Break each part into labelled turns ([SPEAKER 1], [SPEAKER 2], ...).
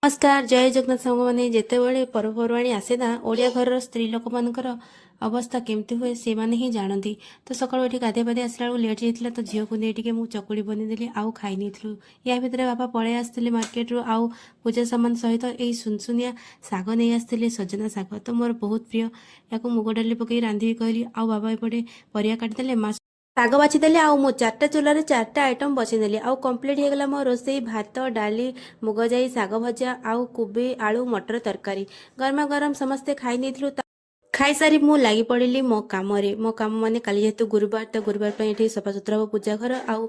[SPEAKER 1] ନମସ୍କାର, ଜୟ ଜଗନ୍ନାଥ ସାଙ୍ଗମାନେ। ଯେତେବେଳେ ପର୍ବପର୍ବାଣି ଆସେ ନା, ଓଡ଼ିଆ ଘରର ସ୍ତ୍ରୀ ଲୋକମାନଙ୍କର ଅବସ୍ଥା କେମିତି ହୁଏ, ସେମାନେ ହିଁ ଜାଣନ୍ତି। ତ ସକାଳୁ ଏଠି ଗାଧୋଇ ପାଧେଇ ଆସିଲା ବେଳକୁ ଲେଟ୍ ଯାଇଥିଲା। ତ ଝିଅକୁ ନେଇ ଟିକେ ମୁଁ ଚକୁଳି ବନେଇଦେଲି ଆଉ ଖାଇ ନେଇଥିଲୁ। ୟା ଭିତରେ ବାପା ପଳେଇ ଆସିଥିଲେ ମାର୍କେଟରୁ ଆଉ ପୂଜା ସାମାନ ସହିତ ଏଇ ସୁନସୁନିଆ ଶାଗ ନେଇ ଆସିଥିଲେ, ସଜନା ଶାଗ। ତ ମୋର ବହୁତ ପ୍ରିୟ। ୟାକୁ ମୁଗ ଡାଲି ପକେଇ ରାନ୍ଧିବି କହିଲି। ଆଉ ବାବା ଏପଟେ ପରିବା କାଟିଦେଲେ, ମା ଶାଗ ବାଛିଦେଲେ ଆଉ ମୁଁ ଚାରିଟା ଚୁଲାରେ ଚାରିଟା ଆଇଟମ୍ ବସେଇଦେଲି। ଆଉ କମ୍ପ୍ଲିଟ୍ ହେଇଗଲା ମୋ ରୋଷେଇ: ଭାତ, ଡାଲି, ମୁଗ ଯାଇ ଶାଗ ଭଜା ଆଉ କୋବି ଆଳୁ ମଟର ତରକାରୀ। ଗରମା ଗରମ ସମସ୍ତେ ଖାଇ ନେଇଥିଲୁ। ଖାଇସାରି ମୁଁ ଲାଗି ପଡ଼ିଲି ମୋ କାମରେ। ମୋ କାମ ମାନେ କାଲି ଯେହେତୁ ଗୁରୁବାର, ତ ଗୁରୁବାର ପାଇଁ ଏଠି ସଫାସୁତୁରା ହେବ ପୂଜା ଘର ଆଉ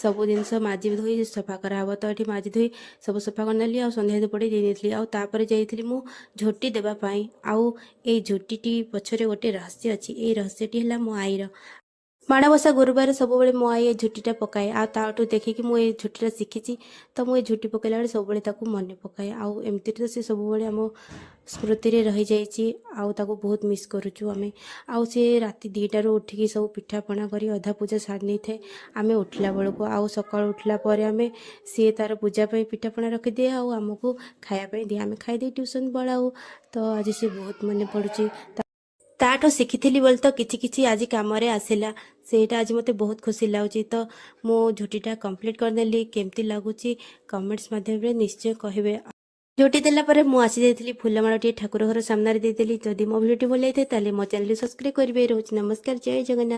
[SPEAKER 1] ସବୁ ଜିନିଷ ମାଜି ଧୋଇ ସଫା କରାହେବ। ତ ଏଠି ମାଜି ଧୋଇ ସବୁ ସଫା କରିନେଲି ଆଉ ସନ୍ଧ୍ୟା ଧୂପଟି ଦେଇ ଦେଇଥିଲି। ଆଉ ତାପରେ ଯାଇଥିଲି ମୁଁ ଝୋଟି ଦେବା ପାଇଁ। ଆଉ ଏଇ ଝୋଟିଟି ପଛରେ ଗୋଟେ ରହସ୍ୟ ଅଛି। ଏଇ ରହସ୍ୟଟି ହେଲା ମୋ ଆଈର। ମାଣବସା ଗୁରୁବାର ସବୁବେଳେ ମୋ ଆଈ ଏ ଝୋଟିଟା ପକାଏ ଆଉ ତାଠୁ ଦେଖିକି ମୁଁ ଏ ଝୋଟିଟା ଶିଖିଛି। ତ ମୁଁ ଏ ଝୋଟି ପକାଇଲା ବେଳେ ସବୁବେଳେ ତାକୁ ମନେ ପକାଏ। ଆଉ ଏମିତିରେ ତ ସେ ସବୁବେଳେ ଆମ ସ୍ମୃତିରେ ରହିଯାଇଛି ଆଉ ତାକୁ ବହୁତ ମିସ୍ କରୁଛୁ ଆମେ। ଆଉ ସେ ରାତି 2ଟାରୁ ଉଠିକି ସବୁ ପିଠାପଣା କରି ଅଧା ପୂଜା ସାରି ନେଇଥାଏ ଆମେ ଉଠିଲା ବେଳକୁ। ଆଉ ସକାଳୁ ଉଠିଲା ପରେ ଆମେ ସିଏ ତାର ପୂଜା ପାଇଁ ପିଠାପଣା ରଖିଦିଏ ଆଉ ଆମକୁ ଖାଇବା ପାଇଁ ଦିଏ। ଆମେ ଖାଇଦେଇ ଟ୍ୟୁସନ୍ ପଳାଉ। ତ ଆଜି ସେ ବହୁତ ମନେ ପଡ଼ୁଛି। ତାଠୁ ଶିଖିଥିଲି ବୋଲି ତ କିଛି କିଛି ଆଜି କାମରେ ଆସିଲା। ସେଇଟା ଆଜି ମୋତେ ବହୁତ ଖୁସି ଲାଗୁଛି। ତ ମୁଁ ଝୋଟିଟା କମ୍ପ୍ଲିଟ୍ କରିନେଲି। କେମିତି ଲାଗୁଛି, କମେଣ୍ଟସ୍ ମାଧ୍ୟମରେ ନିଶ୍ଚୟ କହିବେ। ଝୋଟି ଦେଲା ପରେ ମୁଁ ଆସିଯାଇଥିଲି, ଫୁଲମାଳ ଟିକେ ଠାକୁର ଘର ସାମ୍ନାରେ ଦେଇଦେଲି। ଯଦି ମୋ ଭିଡ଼ିଓଟି ଭଲ ଲାଗିଥାଏ, ତାହେଲେ ମୋ ଚ୍ୟାନେଲଟି ସବସ୍କ୍ରାଇବ୍ କରିବେ। ରହୁଛି, ନମସ୍କାର, ଜୟ ଜଗନ୍ନାଥ।